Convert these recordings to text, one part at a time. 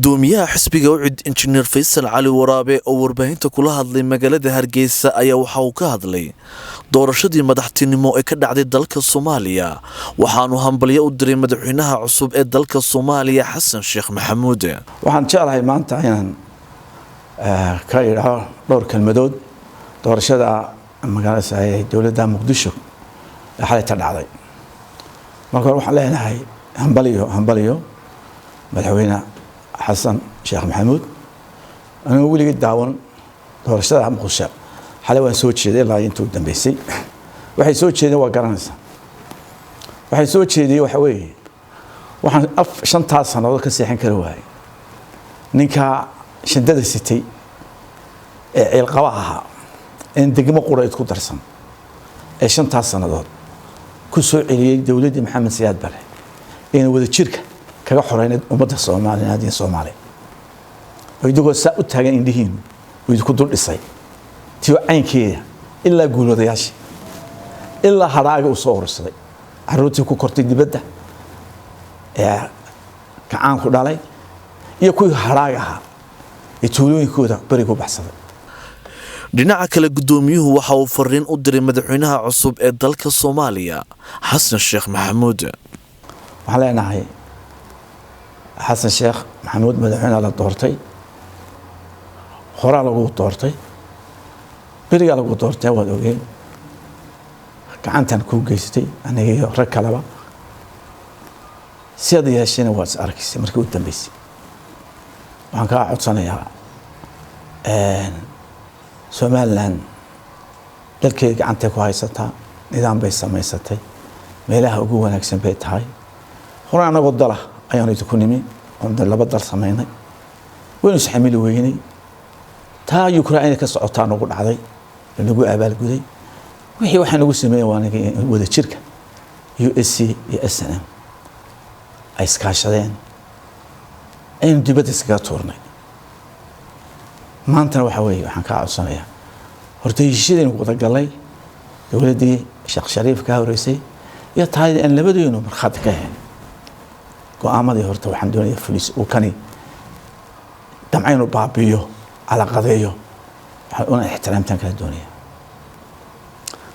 Gudoomiyaha xisbiga UCID, Injineer Faysal Cali Waraabe, oo warbaahinta kula hadlay magaalada Hargeysa, ayaa waxa uu ka hadlay doorashadii madaxtinimo ee ka dhacday dalka Soomaaliya. Waxaanu hambalyo u diray madaxweynaha cusub ee dalka Soomaaliya, Xasan Sheekh Maxamuud. Waxaan jeclahay maanta inaan ka idhaho dhowr kelmadood doorashada magaalada ee dowladda Muqdisho ee xalay ta dhacday. Marka hore waxaan leenahay hambaliyo, hambaliyo Madaxweyne Xasan Sheekh Maxamuud. Anigoo weligii daawan doorashada Muqdisho, xalay waan soo jeeday ilaa intuu dambeysay. Waxay soo jeedeen waa garanaysaa. Waxay soo jeediyey waxa weeye, waxaan af shantaas sannadood ka seexan kari waayey ninka shindada sitay ee ciilqaba ahaa in degmo qura ku darsan ee shantaas sannadood ku soo celiyey dowladdii Maxamed Siyaad Bare ayna wada jirka kaga xoreynay ummadda Soomaaliyeed iyo Soomaaliya, oo idigoo saa u taagan indhihiinu uu idinku dul dhisay tiyo caynkeeda, ilaa guulwadayaashii, ilaa hadhaaga uu soo urursaday, carruurtii ku kortay dibadda ee gacaanku dhalay iyo kuwii hadhaaga ahaa ee tuulooyinkooda beri ku baxsaday. Dhinaca kale, gudoomiyuhu waxa uu fariin u diray madaxweynaha cusub ee dalka Soomaaliya, Xasan Sheekh Maxamuud. Waxaan leenahay Xasan Sheekh Maxamuud, madaxweynaha la doortay, horaa lagu doortay, berigaa lagu doortay waad ogeen, gacantan kuu geystay aniga iyo rag kaleba. Si aad yeeshayna waad is arkaysay markii u dambeysay. Waxaan kaa codsanayaa, Somaliland dalkeeda gacantay ku haysataa, nidaam bay samaysatay, meelaha ugu wanaagsan bay tahay. Hore anagoo dala ayaanu idinku nimi oon laba dal samaynay, waynu isxamili weynay. Taa Ukraine ka socotaa nagu dhacday, nagu abaalguday. Wixii waxaa nagu sameeyeen waa wada jirka USC iyo SNM ay iskaashadeen, aynu dibadda iskaga tuurnay. Maantana waxa weeye, waxaan kaa codsanayaa, horta heshiisyadaynu wada galay dowladdii Sheekh Shariif ka horeysay iyo taayadii aan labadaynu markhaati ka ahayn go-aamadii, horta waxaan doonayaa fulis uu kani damcaynu baabiiyo, calaqadeeyo, waxaan una ixtiraamtaan kaa doonaya.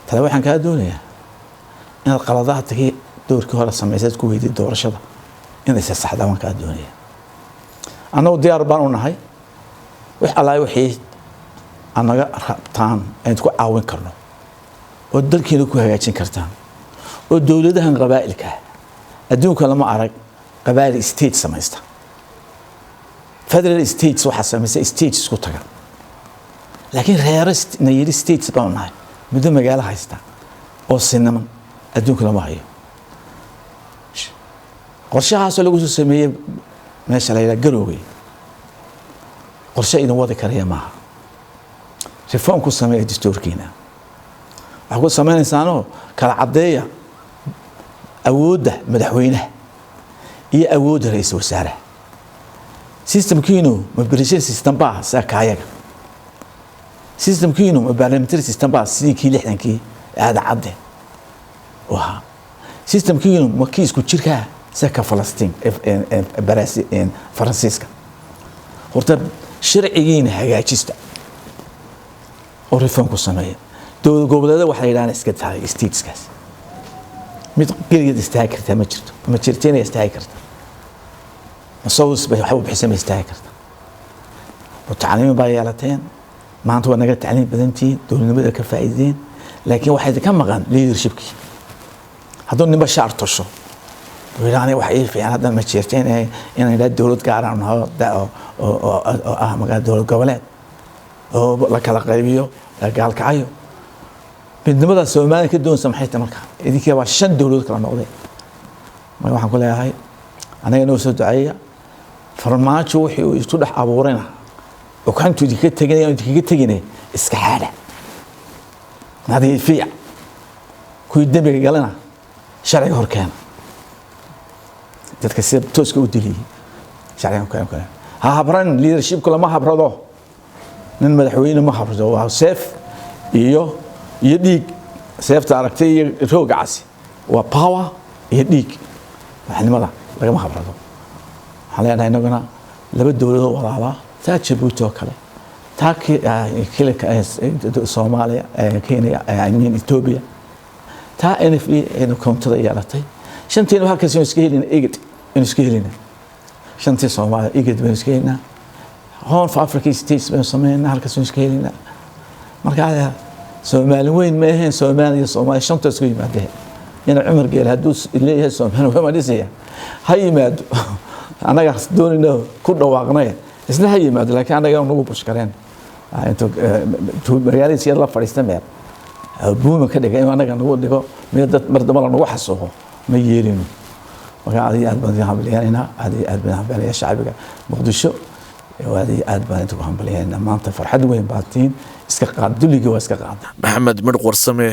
Tale waxaan kaa doonayaa inaad qaladaadkii doorkii hore samaysaad ku weyday doorashada inay saxdaa waan kaa doonaya. Annagu diyaar baan u nahay wax allaay wixii aad naga rabtaan aynu ku caawin karno oo dalkiina ku hagaajin kartaan oo dowladahan qabaa'ilka ah. Adduunka lama arag qabaa'il state samaysta. Federal states waxaa samaysta states isku taga, laakiin reero na yidhi states baanu nahay, muddo magaalo haysta oo sinaman, adduunka lama hayo. Qorshahaasoo lagu soo sameeyey meesha la yidhaha Garowe, qorshe idin wadi karaya maaha. Reform ku sameeya dastuurkiina. Waxaa ku samaynaysaanoo kala caddeeya awoodda madaxweynaha iyo awoodda ra-iisul wasaaraha. Systemkiinu ma presidential system baa sida kaayaga? Systemkiinu ma parliamentary system baa sidii kii 60-kii aada cadde u ahaa? Systemkiinu ma kii isku jirkaa sida ka Falastiin, Faransiiska? Horta sharcigiina hagaajista oo reform ku sameeya. Dowlad goboleeda waxa la yidhahana iska tahay stateskaas, mid keligeed istaagi kartaa ma jirto. Ma jirto inay istaagi karta masawis bay waxba u bixisay, ma istaagi karta. Mutacalimiin baa yeelateen maanta, waa naga tacliim badantihiin, dowladnimada ka faa'iideen, laakiin waxaa idinka maqan leadershipkii. Hadduu ninba shaar tosho yidhaa, aniga waxa ii fiican haddan ma jirto inaan idhaha dowlad gaaraan naho oo ah magaa dowlad goboleed oo la kala qaybiyo, la gaalkacayo. Midnimada Soomaaliya ka doonaysa maxay tahay marka idinkii waa shan dowladood kala noqday? Marka waxaan ku leeyahay, anaga noo soo duceeya. Farmaajo wixii uu isku dhex abuurayna okantu idinkaga teginaya, idinkaga teginaya, iska xaadha, nadiifiya, kuwii dembiga galana sharciga hor keena, dadka sida tooska u diliyey sharciga hor keena. Ha habran, leadershipku lama habrado. Nin madaxweyne ma habrado. Waa seef iyo dhiig. Seefta aragtay iyo rooga casi waa power iyo dhiig. Madaxnimada lagama habrado. Waxaan leenahay inaguna Laba dowladoo walaalaa, taa Jabuuti oo kale, taa kilika Soomaaliya, Kenya, I mean Ethiopia, taa NFD aynu koontada yeelatay. Shantiina halkaas aynu iska helina, IGAD aynu iska helina. Shantii Soomaaliya IGAD baynu iska helinaa, Horn of Africa States baynu sameynaa, halkaas aynu iska helinaa. Marka Soomaali weyn ma ahayn, Soomaaliya, Soomaaliya shanta isku yimaadeen. Ina Cumar Geel hadduu leeyahay Soomaali waa dhisaya, ha yimaado. Annaga doonayno ku dhawaaqnay, isna ha yimaado, laakiin annaga nagu bushkareen intuu magaaladiisa yar la fadhiista meel buuma ka dhigay inuu annaga nagu dhigo meel dad mar damba la nagu xasuuqo, ma yeelino. Marka aad iyo aad baan idin hambalyeynaa, aad iyo aad baan hambalyeynaa shacbiga Muqdisho, aad iyo aad baan idinku hambalyeynaa. Maanta farxad weyn baa tihiin. Iska qaad dulligii, waa iska qaada. Maxamed Midh Warsame.